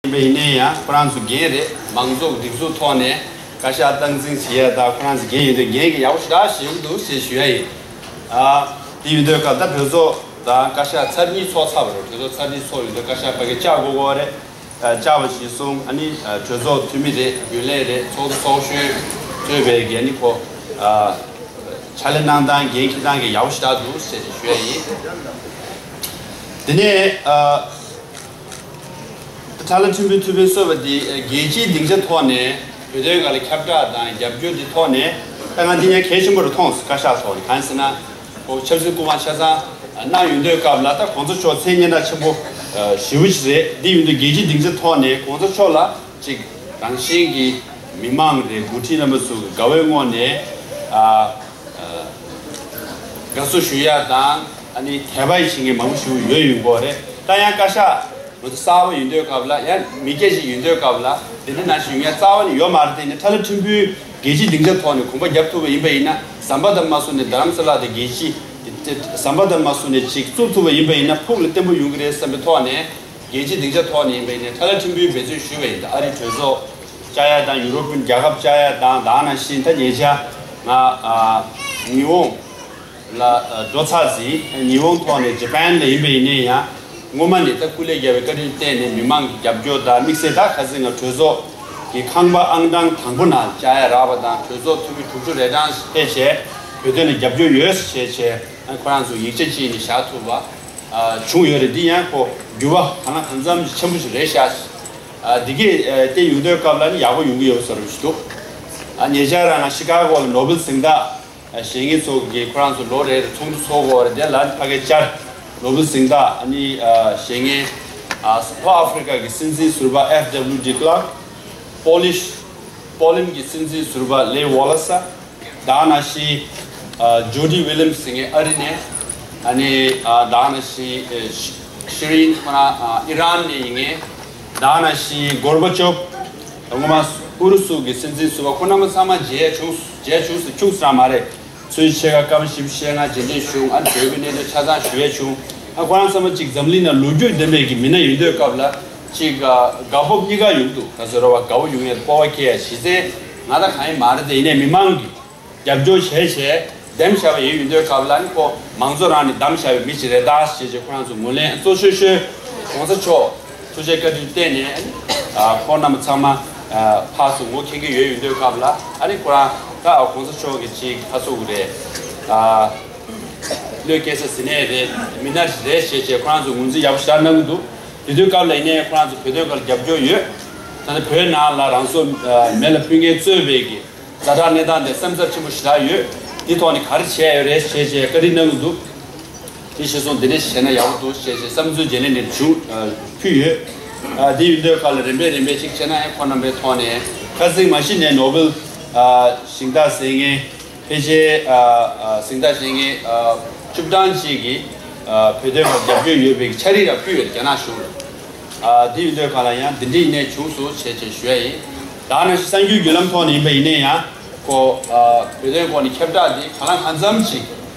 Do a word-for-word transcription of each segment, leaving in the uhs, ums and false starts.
ཡིན་པ་ཡིན་ན་ཡང་ཁོ་རང་ཚོ་འགན་རེད། མང་ཚོགས་སྒྲིག་འཛུགས་ཐོག་ནས་བཀའ་ཤག་སྟངས་འཛིན་བྱེད་ཡ་དང་ཁོ་རང་ཚོ་འགན་ཡིན་དུས་འགན་གྱི་ཡག་པོ་ཞེ་དྲག་ཞིག་འདུག་ཞེས་ཞུ་ཡ་ཡིན། ཨ། དེ་ཡིན་དུས་སྐབས་ད་གྲོས་ཚོགས་དང་བཀའ་ཤག་ཚར་གཉིས་ཚོགས་ཚར་བ་རེད། གྲོས་ཚོགས་ཚར་གཉིས་ཚོགས་ཡོད་དུས་བཀའ་ཤག་ཕ་གི་བཅར་དགོས་ཀྱི་རེད། ཨ། བཅར་བ་ཞིག་སོང་། ཨ་ནི་ཨ་གྲོས་ཚོགས་འཐུས་མི་རེད། རྒྱུན་ལས་རེད། ཚོགས་གཙོ་ཚོགས་གཞོན་གཙོས་པའི་འགན་ནི་ཁོ། ཨ། ཕྱག་ལས་གནང་སྟངས་འགན་འཁྱེར་སྟངས་ཀྱི་ཡག་པོ་ཞེ་དྲག་འདུག་ཟེར་ཏེ་ཞུ་ཡ་ཡིན། དེ་ནས་ཨ། ཁྲ་ལ་ཁྲིམས་དཔོན་ཐུབ་པའི་གསོལ་བ་འདི་རྒྱལ་སྤྱིའི་སྡིངས་ཆ་ཐོག་ནས་བོད་དོན་སྒང་ལ་ཁྱབ་བསྒྲགས་དང་རྒྱབ་སྐྱོར་འདི་ཐོག་ནས་ད་ང་འདི་ཉན་གལ་ཆེན་པོ་རུ་མཐོང་སོང་། བཀའ་ཤག་ཐོག་ནས། གང་ཟེར་ན་ཁོ་ཆབ་སྲིད་སྐུ་དབང་ཆ་ཚང་གནང་ཡོང་དུས་སྐབས་ལ་ད་གོང་ས་མཆོག་མཚན་སྙན་གྲགས་ཆེན་པོ་ཞེ་པོ་ཅིག་རེད། འདི་ཡིན་དུས་རྒྱལ་སྤྱིའི་སྡིངས་ཆ་ཐོག་ནས་གོང་ས་མཆོག་ལ་ཅིག་རང་བཞིན་གྱི་མི་མང་རེད། འགོ་ཁྲིད་རྣམ་པ་ཚོ་གི་དགའ་བའི་ངང་ནས་ཨ། དགའ་བསུ་ཞུ་ཡ་དང་། ཨ་ནི་དད་པ་ཡི་བྱེད་མཁན་མང་པོ་ཞིག་ཡོད་ཡོད་པ་རེད། ད་ཡང་བཀའ་ཤག་ང་ཚོ་གསར་པ་ཡིན་དུས་སྐབས་ལ་ཡང་མི་སྐྱ་ཞིག་ཡིན་དུས་སྐབས་ལ་དེ་འདྲ་ནང་བཞིན་ཡོང་ཡ་རྩ་བ་ནས་ཡོད་མ་རེད། དེ་ནི་ཁྲ་ལ་ཁྲིམས་དཔོན་རྒྱལ་སྤྱིའི་སྡིངས་ཆ་ཐོག་ནས་གོམ་པ་རྒྱབ་ཐུབ་པ་ཡིན་པ་ཡིན་ན། ཟམ་པ་དང་མ་སུ་ནས་རྡ་རམ་ས་ལ་དེ་རྒྱལ་སྤྱི་དེ་ཟམ་པ་དང་མ་སུ་ནས་ཅིག་བཙུགས་ཐུབ་པ་ཡིན་པ་ཡིན་ན་ཕུགས་ལ་བརྟན་པོ་ཡོང་གི་རེད་བསམ་པའི་ཐོག་ནས། རྒྱལ་སྤྱིའི་སྡིངས་ཆ་ཐོག་ནས་ཡིན་པ་ཡིན་ན་ཁྲ་ལ་ཁྲིམས་དཔོན་འབད་བརྩོན་ཞུས་པ་ཡིན། ད་ཨ་རིའི་གྲོས་ཚོགས་བཅར་ཡ་དང་། ཡུ་རོབ་རྒྱལ་ཁབ་བཅར་ཡ་དང་། ད་ནང་བཞིན་ད་ཉེ་ཆར་ང་ཨ་ཉི་ཧོང་ལ་ཨ་འགྲོ་ཚར་ཟིན། ཉི་ཧོང་ཐོག་ནས་ཇ་པན་ལ་ཡིན་པ་ཡིན་ན་ཡང་སྔོན་མ་ནས་ད་སྐུ་ལས་བརྒྱབ་པའི་བཀའ་དྲིན་བརྟེན་ནས་མི་མང་གི་རྒྱབ་སྐྱོར་དང་། དམིགས་བསལ་ད་ཁ་སང་ང་གྲོས་ཚོགས་ཀྱི་ཁང་པ་ཨང་གྲངས་དང་པོ་ནང་བཅར་ཡ་རག་པ་དང་། གྲོས་ཚོགས་འཐུས་མི་དྲུག་ཅུ་རེ་གྲངས་ཕེབས་བྱས་བོད་དོན་ལ་རྒྱབ་སྐྱོར་ཡོད་ཟེར་བྱས་བྱས། ཨ་ཁོ་རང་ཚོ་ཡིག་ཆ་ཅིག་ནས་བཞག་ཐུབ་པ་ཨ་བྱུང་ཡོད་རེད། འདི་ཡང་ཁོ་འགྱུར་བ་གང་ལ་གང་འཚམ་ཞིག་ཆེན་པོ་ཞིག་རེད་ཤག་ཨ་འདི་གས་ཨ་བལྟས་ཡོང་དུས་སྐབས་ལ་ནི་ཡག་པོ་ཡོང་གི་ཡོད་བཟོ་འདྲ་ཞིག་འདུག་ཨ་ཉེ་ཆར་རང་ང་ཤི་ཀ་གོ་ལ་ནོ་བེལ་གཟེངས་རྟགས་ཨ་བཞེས་མཁན་ཚོ་གིས་ཁོ་རང་ཚོ་ལོ་རེར་ཚོགས་འདུ་ཚོགས་ཀྱི་ཡོད་རེད། དེ་ལ་ཕ་གིར་བཅར། ནོ་བེལ་གཟེངས་རྟགས་ཨ་ནི་ཨ་བཞེས་མཁན་ཨ་ལྷོ་ཨ་ཧྥི་རི་ཀ་གི་སྲིད་འཛིན་ཟུར་པ་ཨེཕ་ཌབ་ལུ་ཌི་ཀླག་པོ་ལིཤ། པོ་ལན་གྱི་སྲིད་འཛིན་ཟུར་པ་ལེ་ཝོ་ལ་ས། ད་ནང་བཞིན་ཨ་ཇོ་ཌི་ཝི་ལི་ཡམ་ཟེར་མཁན་ཨ་རི་ནས། ཨ་ནི་ཨ་ད་ནང་བཞིན་ཨ་ཤི་ཤི་རིན་ཁོ་ན་ཨ་ཨི་རན་ནས་ཡིན་མཁན། ད་ནང་བཞིན་གོར་བ་ཅོབ། སྔོན་མ་ཨུ་རུ་སུ་གི་སྲིད་འཛིན་ཟུར་པ། ཁོང་རྣམ་པ་ཚང་མ་མཇལ་བྱུང་། མཇལ་བྱུང་ཟེར་བྱུང་ཟེར་རང་མ་རེད། ཚོས་ཆེ་ཁ་སྐམ་ཞིབ་བཤད་ང་རྗེས་འདེད་ཞུ། ཨ་བོད་ཀྱི་གནད་དོན་ཆ་ཚང་ཞུ་ཡས་བྱུང་། ཨ་ཁོ་རང་ཚང་མ་གཅིག་འཛམ་གླིང་ནང་ལོ་རྒྱུས་ལྡན་པའི་གི་མི་སྣ་ཡིན་དུས་སྐབས་ལ་གཅིག་ཨ་དགའ་སྤོབས་གཉིས་ཀ་ཡོང་འདུག་ད་ཟེར་བ་དགའ་བོ་ཡོང་ཡས་སྤོབས་པ་སྐྱེ་ཡ་གཞི་རྩའི་ང་ད་གང་ཡིན་མ་རེད། དེ་ཡིན་ནའི་མི་མང་གིས་རྒྱབ་སྐྱོར་བྱས་བྱས་འདེམས་བཞག་པ་ཡིན། ཡིན་དུས་སྐབས་ལ་ནི་ཁོ་མང་གཙོ་རང་ནས་བདམས་བཞག་པའི་མི་ཞིག་རེད་ད་ཞེས་བྱས་ཁོ་རང་ཚོ་ངོས་ལེན་གཙོ་ཆེ་ཤོས་གོང་ས་མཆོག་ཐུགས་རྗེ་བཀའ་དྲིན་བརྟེན་ནས་ཨ་ཁོང་རྣམས་ཚང་མ་ཨ་ཕར་ཚུར་ངོ་མཁྱེན་གྱི་ཡོད། ཡོད་དུས་སྐབས་ལ་ཨ་ནི་ཁོ་རང་ད་གོང་ས་མཆོག་གི་ཅིག་ཕར་ཚུར་གི་རེད། ཨ་བློས་འགེལ་ས་ཟིན་ནས་རེད། མི་སྣ་རེད་ཞེས་བྱས་ཁོ་རང་ཚོ་ངོས་འཛིན་ཡག་པོ་ཞིག་གནང་གི་འདུག་དེ་དུས་སྐབས་ལ་ཡིན་ནའི་ཁོ་རང་ཚོ་བོད་དོན་སྒང་ལ་རྒྱབ་སྐྱོར་ཡོད། ད་ལྟ་བོད་ནང་ལ་རང་སྲོག་ཨ་མེ་ལ་ཕུལ་མཁན་གཙོས་པའི་གི་ཛ་དྲག་གནས་སྟངས་དེ་སེམས་འཚབ་ཆེན་པོ་ཞེ་དྲག་ཡོད། དེ་ཐོག་ནས་ག་རེ་བྱས་ཡོད་རེད་ཞེས་བྱས་བཀའ་འདྲི་གནང་གི་འདུག་དེ་གཞིར་བཟུང་འདི་འདྲ་བྱས་ན་ཡག་པོ་འདུག་ཞེས་བྱས་བསམ་ཚུལ་བརྗེ་ལེན་འདིར་ཞུ་ཨ་ཕུལ་ཡོད། ཨ་དེ་ཡིན་དུས་སྐབས་ལ་རིམ་པས་རིམ་པས་ཅིག་བྱས་ན་ཨེ་ཁོང་རྣམ་པའི་ཐོག་ནས་ཁ་སང་མ་གཞི་ནས་ནོ་བེལ་ཨ་གཟེངས་རྟགས་ཟེར་མཁན་ཕལ་ཆེར་ཨ་ཨ་གཟེངས་རྟགས་ཟེར་མཁན་ཨ་བཅུ་གྲངས་ཅིག་གིས་ཨ་བོད་དོན་སྒང་རྒྱབ་སྐྱོར་ཡོད་པའི་ཕྱག་བྲིས་ར་ཕུལ་ཡོད། རྒྱ་ནག་གཞུང་ལ། ཨ་དེ་ཡིན་དུས་སྒང་ལ་ཡང་འདི་འདྲ་ཡིན་ནའི་བྱུང་སོང་བྱས་བྱས་ཞུ་ཡ་ཡིན། ད་ནང་བཞིན་གསར་འགྱུར་བརྒྱུད་ལམ་ཐོག་ནས་ཡིན་པ་ཡིན་ནའི་ཡང་ཁོ་ཨ་བོད་དོན་སྐོར་ནས་ཁྱབ་བསྒྲགས་འདི་གང་ལ་གང་འཚམ་ཅིག་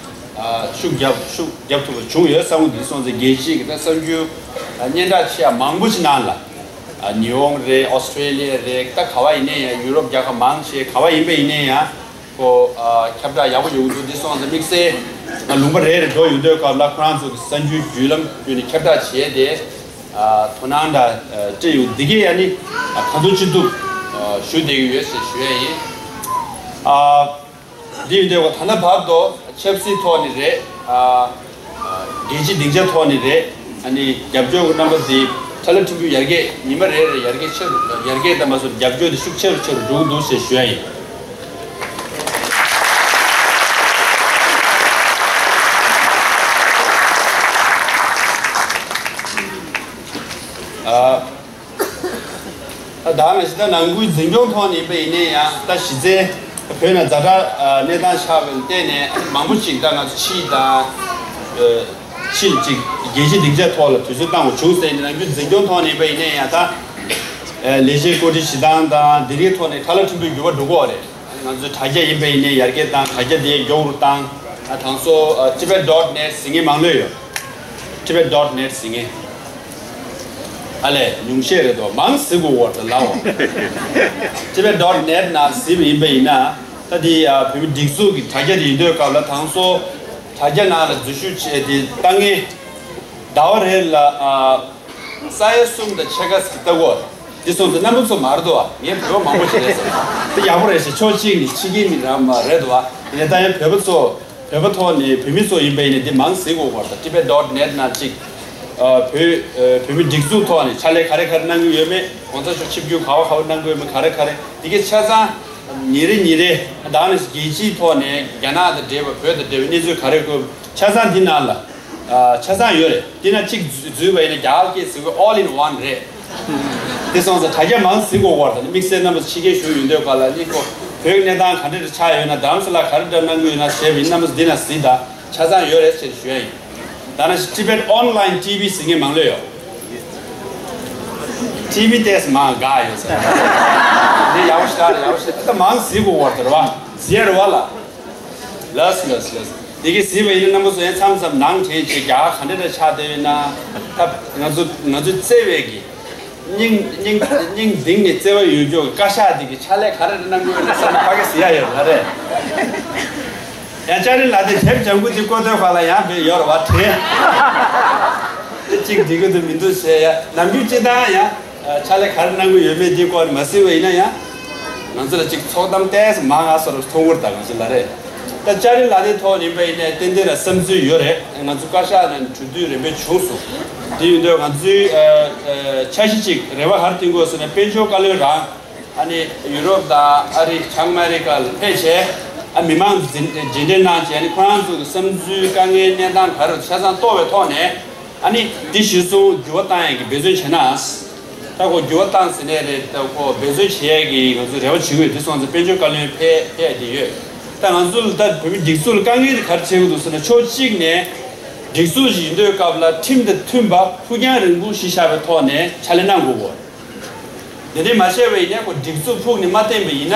ཨ་ཤུགས་རྒྱབ་ཤུགས་རྒྱབ་ཐུབ་པ་བྱུང་ཡོད་བསམ་གི་འདུག་སོང་ཙང་རྒྱལ་སྤྱིའི་གི་ད་གསར་འགྱུར་ཨ་སྙན་གྲགས་ཆེ་ཡ་མང་པོ་ཞིག་ནང་ལ་ཨ་ཉི་ཧོང་རེད། ཨོ་སི་ཀྲེ་ལི་ཡ་རེད། ད་ག་བ་ཡིན་ནའི་ཡང་ཡུ་རོབ་རྒྱལ་ཁབ་མང་ཆེ་ག་བ་ཡིན་པ་ཡིན་ནའི་ཡང་ཁོ་ཨ་ཁྱབ་བསྒྲགས་ཡག་པོ་ཡོང་གི་འདུག་འདི་སོང་ཙང་དམིགས་བསལ་ང་ལུང་པ་རེ་རེ་འགྲོ་ཡོང་དུས་སྐབས་ལ་ཁོ་རང་ཚོ་གི་གསར་འགྱུར་བརྒྱུད་ལམ་བརྒྱུད་ནས་ཁྱབ་བསྒྲགས་བྱས་ཏེ་ཨ་དོ་སྣང་འདྲ་ཨ་སྤྲད་ཡོང་། འདི་གས་ཨ་ནི་ཨ་གང་ཐུབ་ཅི་ཐུབ་ཨ་ཞུ་བསྡད་ཀྱི་ཡོད་ཟེར་ཞུ་ཡ་ཡིན། ཨ་འདི་ཡོང་དུས་ད་ལྟ་བར་དུ་ཆབ་སྲིད་ཐོག་ནས་རེད། ཨ་རྒྱལ་སྤྱིའི་སྡིངས་ཆ་ཐོག་ནས་རེད། ཨ་ནི་རྒྱབ་སྐྱོར་གྱི་རྣམ་པ་འདི་ཁྲ་ལ་ཁྲིམས་དཔོན་ཡར་རྒྱས་ཉི་མ་རེ་རེ་ཡར་རྒྱས་ཆེ་རུ་ཡར་རྒྱས་བཏང་པ་སོགས་རྒྱབ་སྐྱོར་འདི་ཤུགས་ཆེ་རུ་ཆེ་རུ་འགྲོ་གི་འདུག་ཟེར་ཞུ་ཡ་ཡིན། ཨ། ད་ད་ནང་བཞིན་ད་ནང་ཁུལ་འཛིན་སྐྱོང་ཐོག་ནས་ཡིན་པ་ཡིན་ནའི་ཡང་ད་གཞི་རྩའི་བོད་ནང་ཛ་དྲག་གནས་སྟངས་ཆགས་པའི་བརྟེན་ནས་མང་པོ་ཞིག་ད་ང་ཚོ་ཕྱིས་དང་། ཕྱིས་ཅིག་རྒྱལ་སྤྱིའི་སྡིངས་ཆ་ཐོག་ལ་དུས་ཚོད་བཏང་བ་བྱུང་ཟེར་ནས་ནང་ཁུལ་འཛིན་སྐྱོང་ཐོག་ནས་ཡིན་པ་ཡིན་ནའི་ཡང་ད་ལས་བྱེད་བཀོད་སྒྲིག་བྱེད་སྟངས་དང་འདི་རིགས་ཐོག་ནས་ཁྲ་ལ་ཁྲིམས་དཔོན་འགྱུར་བ་འགྲོ་གི་ཡོད་རེད། ང་ཚོའི་དྲ་རྒྱ་ཡིན་པ་ཡིན་ནའི་ཡར་རྒྱས་བཏང་། དྲ་རྒྱ་དེ་མགྱོགས་རུ་བཏང་། ཨ་དང་སོ་ཨ་Tibet dot net ཟེར་མཁན་མང་ལོས་ཡོད། Tibet dot net ཟེར་མཁན། ཨ་ལས་ཉུང་ཤས་རེད་དོ། མང་གཟིགས་དགོས་བར་དུ་ལའོ། ཊི་བེ་ཊི་ཌོཊ་ནེ་ཊི་ནང་གཟིགས་པ་ཡིན་པ་ཡིན་ན། ད་དེ་ཨ་བོད་མི་སྒྲིག་འཛུགས་ཀྱི་དྲ་རྒྱ་དེ་ཡིན་དུས་སྐབས་ལ་དང་སོ་དྲ་རྒྱ་ནང་ལ་འཛུལ་ཞུགས་བྱས་དེ་ལྟ་མཁན་ཟླ་བ་རེ་ལ་ཨ་ས་ཡ་གསུམ་དང་ཕྱེད་ཀ་ཟིག་ལྟ་གོ། དེ་སོང་ཙང་རྣམ་པ་ཚོ་མ་རེད་དོ། ངས་བོད་པ་མང་པོ་ཞིག་རེད་ཟེར། དེ་ཡག་པོ་རེད་ཟེར། ཕྱོགས་གཅིག་ནས་ཕྱི་རྒྱལ་མི་རང་མ་རེད་དོ། ཡིན་ནའི་ད་ཡང་བོད་པ་ཚོ་བོད་པ་ཐོག་ནས་བོད་མི་ཚོ་ཡིན་པ་ཡིན་ནའི་འདི་མང་གཟིགས་དགོས་པར་ད་ཊི་བེ་ཊི་ཌོཊ་ནེ་ཊི་ནང་གཅིག་ཨ་བོད་ཨ་བོད་མི་སྒྲིག་འཛུགས་ཐོག་ནས་ཕྱག་ལས་ག་རེ་ག་རེ་གནང་གི་ཡོད་མེད། གོང་ས་མཆོག་ཆིབས་བསྒྱུར་ག་བ་ག་བ་གནང་གི་ཡོད་མེད། ག་རེ་ག་རེ་འདི་གའི་ཆ་ཚང་ཉིན་རེ་ཉིན་རེ་ད་ནི་རྒྱལ་སྤྱིའི་ཐོག་ནས་རྒྱ་ནག་དང་འབྲེལ་བ་བོད་དང་འབྲེལ་བའི་གནས་ཚུལ་ག་རེ་དགོས་ཆ་ཚང་འདི་ནང་ལ་ཨ་ཆ་ཚང་ཡོད་རེད། འདི་ན་གཅིག་འཛུལ་བ་ཡིན་ན་རྒྱ་གར་སྐད་ཟེར་བའི་all in one རེད། དེ་སོང་ཙང་དྲ་རྒྱ་མང་གཟིགས་དགོས་པར་ད་ནི་དམིགས་བསལ་རྣམ་པ་ཚོ་ཕྱི་རྒྱལ་བཞུགས་ཡོད་འདོད་ག་ལ་ནི་ཁོ་བོད་ཀྱི་གནས་སྟངས་ག་འདྲ་ཆགས་ཡོད་ན། རྡ་རམ་ས་ལ་ག་རེ་འདྲ་གནང་གི་ཡོད་ན་ཞེས་པའི་རྣམ་པ་ཚོ་འདི་ན་གཟིགས་དང་། ཆ་ཚང་ཡོད་རེད་ཅེས་ཞུ་ཡ་ཡིན། ད་ནི་Tibet Online ཊི་བི་ཟེར་མཁན་མང་ལོས་ཡོད། ཊི་བི་ཏོག་ཙམ་མང་དགའ་ཡོད་ས་རེད། འདི་ཡག་པོ་ཞིག་ལྟ་རེད། ཡག་པོ་ཞིག་ད་མང་གཟིགས་དགོས་པར་ད་རེད་བ། གཟིགས་ཡ་རེད་བ་ལ། ལགས་སོ་ལགས་སོ་ལགས་སོ། དེ་གི་གཟིགས་པ་ཡིན་ན་རྣམ་པ་ཚོ་ཡང་མཚམས་མཚམས་ནང་དྲན་བྱས། རྒྱ་གར་ག་འདྲ་འདྲ་ཆགས་བསྡད་ཡོད་ན། ད་ང་ཚོ་ང་ཚོའི་བརྩེ་བའི་གི་སྙིང་སྙིང་སྙིང་གཏིང་ནས་བརྩེ་བ་ཡོད་རྒྱུ་བཀའ་ཤག་དེ་གི་ཕྱག་ལས་ག་རེ་རེ་གནང་གི་ཡོད་ན་བསམ་ན་ཕ་གི་གཟིགས་ཡ་ཡོད་རེད་རེད། ཡང་ལྕགས་རི་ལ་དེ་དེབ་ལྗང་ཁུ་དེ་བཀོད་དོན་ག་ལ་ཡང་བེད་ཡོད་རེད་བ། དྲན་གཅིག་འགྲིག་གི་འདུག་མི་འདུག་བྱས་ཡ། ནམ་རྒྱུན་སྤྱི་བཏང་ཡ། ཨ་ཕྱག་ལས་ག་རེ་གནང་གི་ཡོད་མེད་འདི་སྐོར་མ་གཟིགས་པ་ཡིན་ན་ཡང་། ང་ཚོ་ལ་ཅིག་ཚོགས་གཏམ་ཏོག་ཙམ་མང་ང་སོར་མཐོང་གི་རེད། ད་ང་ཚོ་ལ་རེད། ད་ལྕགས་རི་ལ་དེ་ཐོག་ཡིན་པ་ཡིན་ནའི་ཏན་ཏན་ལ་བསམ་ཚུལ་ཡོད་རེད། ང་ཚོ་བཀའ་ཤག་ནས་གྲོས་བསྡུར་རིམ་པས་བྱུང་སོང་། དེ་ཡིན་དུས་ང་ཚོའི་ཨ་ཨ་འཆར་གཞི་ཅིག་རེ་བ་ག་རེ་བཏིང་དགོས་ཟེར་ན། དཔལ་འབྱོར་བཀའ་བློན་རང་། ཨ་ནི་ཡུ་རོབ་དང་ཨ་རི་བྱང་ཨ་མེ་རི་ཀ་ལ་ཕེབས་བྱས། ཨ་མི་མང་མཇལ་མཇལ་འཕྲད་གནང་བྱས། ཨ་ནི་ཁོ་རང་ཚོ་གི་བསམ་ཚུལ་དཀའ་ངལ་གནས་སྟངས་ག་རེ་ཆ་ཚང་རྟོགས་པའི་ཐོག་ནས། ཨ་ནི་འདི་གཞིར་བཟུང་འགྱུར་བ་བཏང་ཡག་གི་འབད་བརྩོན་བྱེད་ན། ད་ཁོ་འགྱུར་བ་བཏང་ཟིན་ནའི་རེད། ད་ཁོ་འབད་བརྩོན་བྱེད་ཡག་གི་ང་ཚོ་རེ་བ་བྱེད་ཀྱི་ཡོད། དེ་སོང་ཙང་དཔལ་འབྱོར་བཀའ་བློན་ཕེབས་ཕེབས་ཡག་དེ་ཡོད། ད་ང་ཚོ་ལ་ད་བོད་མི་སྒྲིག་འཛུགས་ལ་དཀའ་ངལ་དེ་ག་རེ་འཕྲད་ཀྱི་འདུག་ཟེར་ན། ཕྱོགས་གཅིག་ནས་སྒྲིག་འཛུགས་ཤིག་ཡིན་དུས་སྐབས་ལ་ཁྲིམས་དང་མཐུན་པ་ཕུགས་རྒྱང་རིང་པོ་གཞི་བཞག་པའི་ཐོག་ནས་ཕྱག་ལས་གནང་དགོས་གོ། དེ་འདྲ་མ་བྱས་པ་ཡིན་ན། ཁོ་སྒྲིག་འཛུགས་ཕུགས་ནས་མ་བརྟན་པ་ཡིན་ན།